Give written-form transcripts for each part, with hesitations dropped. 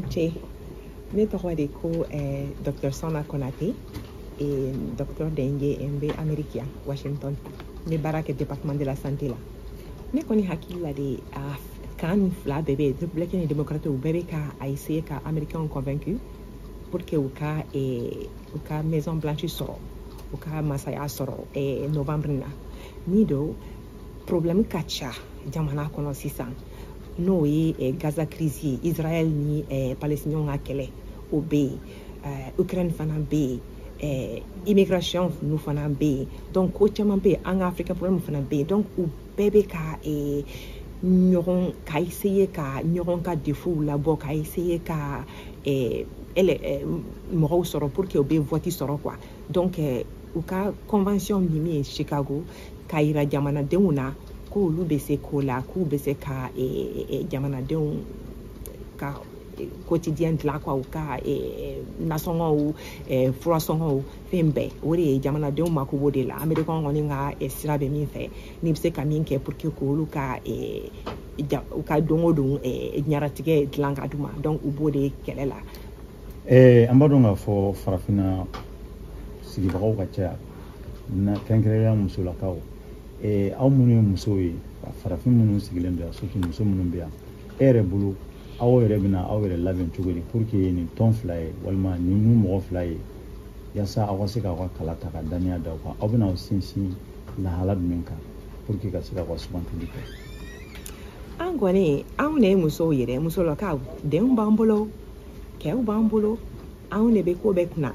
Ce. Ne tɔgɔ de ko Dr Sɔna Konate et docteur Dengue n bɛ Amérique yan, Washington. N bɛ baara kɛ département de la santé la. Ne kɔni hakili la de, a camp nin fila bɛɛ bɛ yen, républicain ni démocrate, u bɛɛ bɛ ka a essayer ka américain convaincu pour que u ka Maison Blanche sɔrɔ, u ka masaya sɔrɔ novembre na. Min don, problème ka ca jamana kɔnɔ sisan, n'o ye Gaza crise ye, Israël ni palestiniens ka kɛlɛ, o bɛ yen, Ukraine fana bɛ yen, immigration ninnu fana bɛ yen. Donc ko caman bɛ yen, an ka Afrique problème fana bɛ yen. Donc u bɛɛ bɛ ka ɲɔgɔn ka essayer ka ɲɔgɔn ka défaut labɔ, ka essayer ka mɔgɔw sɔrɔ pour que u bɛ vote sɔrɔ quoi. Donc u ka convention min ye Chicago, k'a yira jamanadenw na k'olu bɛ se ko la, k'u bɛ se ka jamanadenw ka quotidien dilan quoi, u ka nasɔngɔw, furasɔngɔw, fɛn bɛɛ. O de ye jamanadenw mako b'o de la. Américain kɔni ka sira bɛ min fɛ, n'i bɛ se ka min kɛ pour que k'olu ka u ka don o don ɲaratigɛ dilan ka d'u ma, donc u b'o de kɛlɛ la. An b'a dɔn k'a fɔ farafinna sigibagaw ka ca na, kɛrɛnkɛrɛnnenya musolakaw. Aw minnu ye musow ye, farafin minnu sigilen don yan, surtout muso minnu bɛ yan, e yɛrɛ bolo, aw yɛrɛ bɛna aw yɛrɛ labɛn cogo di pour que nin tɔn fila ye walima nin mun mɔgɔ fila ye, yaasa aw ka se k'aw ka kala ta ka danaya da aw kan? Aw bɛna aw sinsin lahala jumɛn kan pour que ka se k'aw ka sugantili kɛ? An kɔni, anw de ye musow ye dɛ, musolakaw. Denw b'an bolo, cɛw b'an bolo, anw de bɛ ko bɛɛ kunna.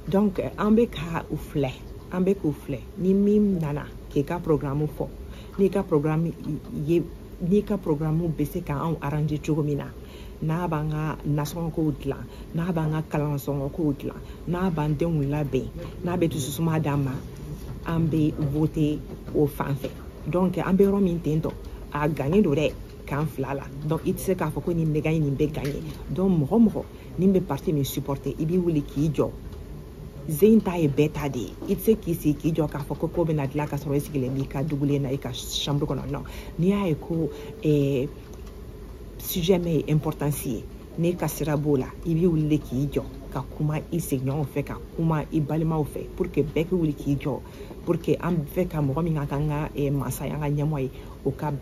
Donc an bɛ ka u filɛ, an bɛ k'u filɛ. Ni min nana k'i ka programme fɔ, n'i ka programme ye, n'i ka programme bɛ se ka anw arranger cogo min na, n'a b'an ka nasɔngɔkow dilan, n'a b'an ka kalansɔngɔkow dilan, n'a b'an denw labɛn, n'a bɛ dususuma d'an ma, an bɛ voter o fan fɛ. Donc an bɛ yɔrɔ min ten tɔ, a gannen don dɛ camp fila la. Donc i tɛ se k'a fɔ ko nin bɛ gagner, nin bɛ gagner. Donc mɔgɔ mɔgɔ ni bɛ parti min supporter, i b'i wuli k'i jɔ. Zen ta ye bɛɛ ta de ye. I tɛ se k'i sigi k'i jɔ k'a fɔ ko ko bɛna dilan ka sɔrɔ i sigilen b'i ka dugulen na, i ka chambre kɔnɔ. Non, n'i y'a ye ko sujet min ye importance ye, n'e ka sira b'o la, i b'i wuli de k'i jɔ ka kuma i sigiɲɔgɔnw fɛ, ka kuma i balimaw fɛ, pour que bɛɛ k'i wuli k'i jɔ, pour que an fɛ ka mɔgɔ min ka kan ka masa ye, an ka ɲɛmɔgɔ ye, o ka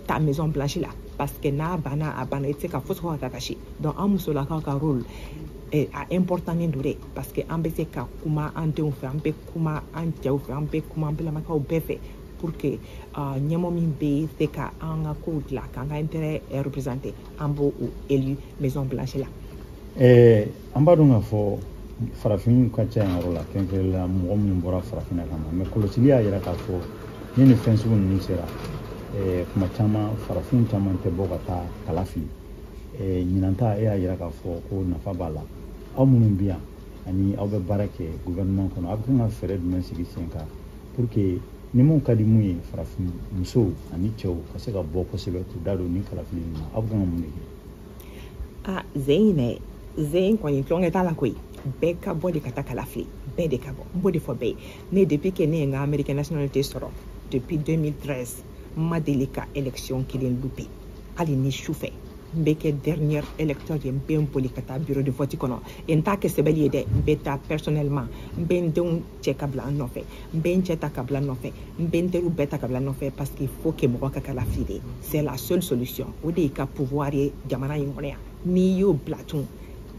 taa Maison Blanche la. Parce que n'a banna, a banna, i tɛ se ka fosi fɔ ka kasi. Donc an musolakaw ka rôle a important don dɛ, parce que an bɛ se ka kuma an denw fɛ, an bɛ kuma an cɛw fɛ, an bɛ kuma an balimakɛw bɛɛ fɛ, pour que ɲɛmɔgɔ min bɛ se ka an ka kow dilan, k'an ka intérêt représenter, an b'o o élu Maison Blanche la. An b'a dɔn k'a fɔ farafinw ka ca yen yɔrɔ la, kɛrɛnkɛrɛnnenya la mɔgɔ minnu bɔra farafinna ka na. Mais kɔlɔsili y'a yira k'a fɔ ni nin fɛn sugu ninnu sera, kuma caman farafinw caman tɛ bɔ ka taa kala fili. Ɲinan ta, e y'a yira k'a fɔ ko nafa b'a la. Aw minnu bɛ yan ani aw bɛ baara kɛ gouvernement kɔnɔ, aw bɛ kan ka fɛɛrɛ jumɛn sigi sen kan pour que ni mun ka di mun ye, farafin musow ani cɛw ka se ka bɔ kosɛbɛ k'u da don nin kalafili ninnu na? Aw bɛ kan ka mun de kɛ? Ah, zen dɛ, zen kɔni, tulonkɛ t'a la koyi. Bɛɛ ka bɔ de ka taa kala fili, bɛɛ de ka bɔ. N b'o de fɔ bɛɛ ye. Ne, depuis que ne ye n ka américain nationalité sɔrɔ depuis 2013, n ma deli ka élection kelen louper. Hali ni su fɛ, n bɛ kɛ dernier électeur ye, n bɛ n boli ka taa bureau de vote kɔnɔ. Et n t'a kɛ sɛbɛli ye dɛ, n bɛ taa personnellement. N bɛ n denw cɛ ka bila n nɔfɛ, n bɛ n cɛ ta ka bila n nɔfɛ, n bɛ n teriw bɛɛ ta ka bila n nɔfɛ, parce que il faut que mɔgɔ ka kala fili de. C'est la seule solution. O de y'i ka pouvoir ye jamana in kɔnɔ yan. N'i y'o bila tun,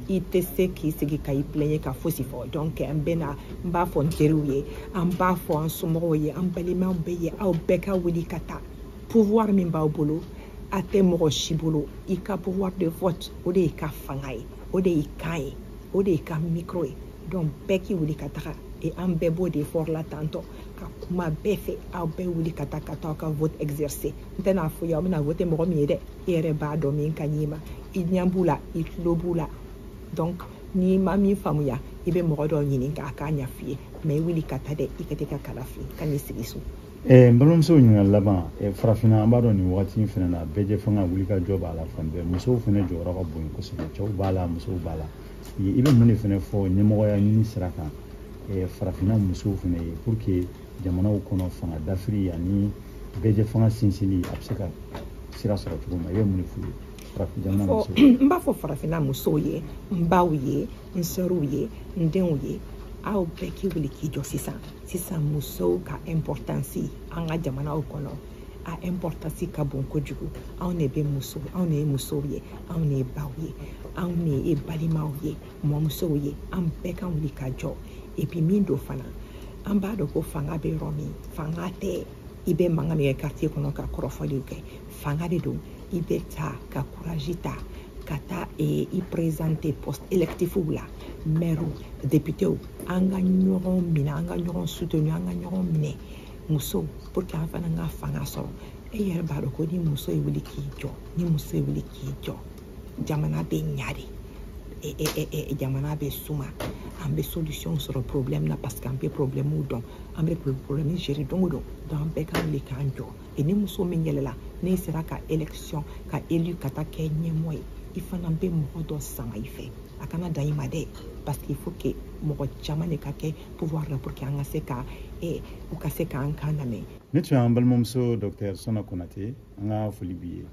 i tɛ se k'i sigi ka i plaigner ka fosi fɔ. Donc n bɛ na, n b'a fɔ n teriw ye, an b'a fɔ an somɔgɔw ye, an balimaw bɛɛ ye, aw bɛɛ ka wuli ka taa. Pouvoir min b'aw bolo, a tɛ mɔgɔ si bolo. I ka pouvoir de vote, o de y'i ka fanga ye, o de y'i kan ye, o de y'i ka micro ye. Donc bɛɛ k'i wuli ka taga. Et an bɛɛ b'o de fɔra la tantɔ ka kuma bɛɛ fɛ, aw bɛɛ wuli ka taa, ka taa aw ka vote exercer. N tɛna fɔ ye aw bɛna voter mɔgɔ min ye dɛ, i yɛrɛ b'a dɔn min ka ɲi ma. I ɲɛ b'u la, i tulo b'u la. Donc n'i ma min faamuya, i bɛ mɔgɔ dɔ ɲini k'a k'a ɲɛf'i ye. Mais i wuli ka taa dɛ, i ka t'i ka kala fili, ka n'i sigi so. N balimamuso, ɲininkali laban. Farafinna, an b'a dɔn nin wagati in fɛnɛ na, bɛɛ fanga wuli ka jɔ b'a la fan bɛɛ. Musow fɛnɛ jɔyɔrɔ ka bon kosɛbɛ, cɛw b'a la, musow b'a la. I bɛ mun de fɛnɛ fɔ ɲɛmɔgɔya ɲini sira kan farafinna musow fɛnɛ ye, pour que jamanaw kɔnɔ fanga dafiri ani bɛɛ fanga sinsinli a bɛ se ka sira sɔrɔ cogo min na? I bɛ mun de f'u ye? Farafin jamana musow? N b'a fɔ farafinna musow ye, n baw ye, n sœurw ye, n denw ye, aw bɛɛ k'i wuli k'i jɔ sisan. Sisan musow ka importance an ka jamanaw kɔnɔ, a importance ka bon kojugu. Anw de bɛ muso, anw de ye musow ye, anw de ye baw ye, anw de ye balimaw ye, mɔmusow ye. An bɛɛ ka wuli ka jɔ. Et puis min don fana, an b'a dɔn ko fanga bɛ yɔrɔ min, fanga tɛ i bɛ mankan min kɛ quartier kɔnɔ ka kɔrɔfɔliw kɛ. Fanga de don, i bɛ taa ka courage ta ka taa i présenter poste électif la, maire, député. An ka ɲɔgɔn minɛ, an ka ɲɔgɔn soutenir, an ka ɲɔgɔn minɛ musow, pour que an fana ka fanga sɔrɔ. E yɛrɛ b'a dɔn ko ni muso ye wuli k'i jɔ, ni muso ye wuli k'i jɔ, jamana bɛ ɲa de, jamana bɛ suma, an bɛ solution sɔrɔ problème na, parce que an bɛ problème dɔn, an bɛ problème gérer don o don. Donc an bɛɛ ka wuli k'an jɔ. Et ni muso min yɛlɛla, n'e sera ka élection, ka élu, ka taa kɛ ɲɛmɔgɔ ye, i fana bɛ mɔgɔ dɔ sama i fɛ. A kana dan i ma dɛ, parce que il faut que mɔgɔ caman de ka kɛ pouvoir la pour que an ka se ka u ka se k'an kan lamɛn. Ne tun y'an balimamuso Docteur Sɔnna Konate, an ka foli b'i ye.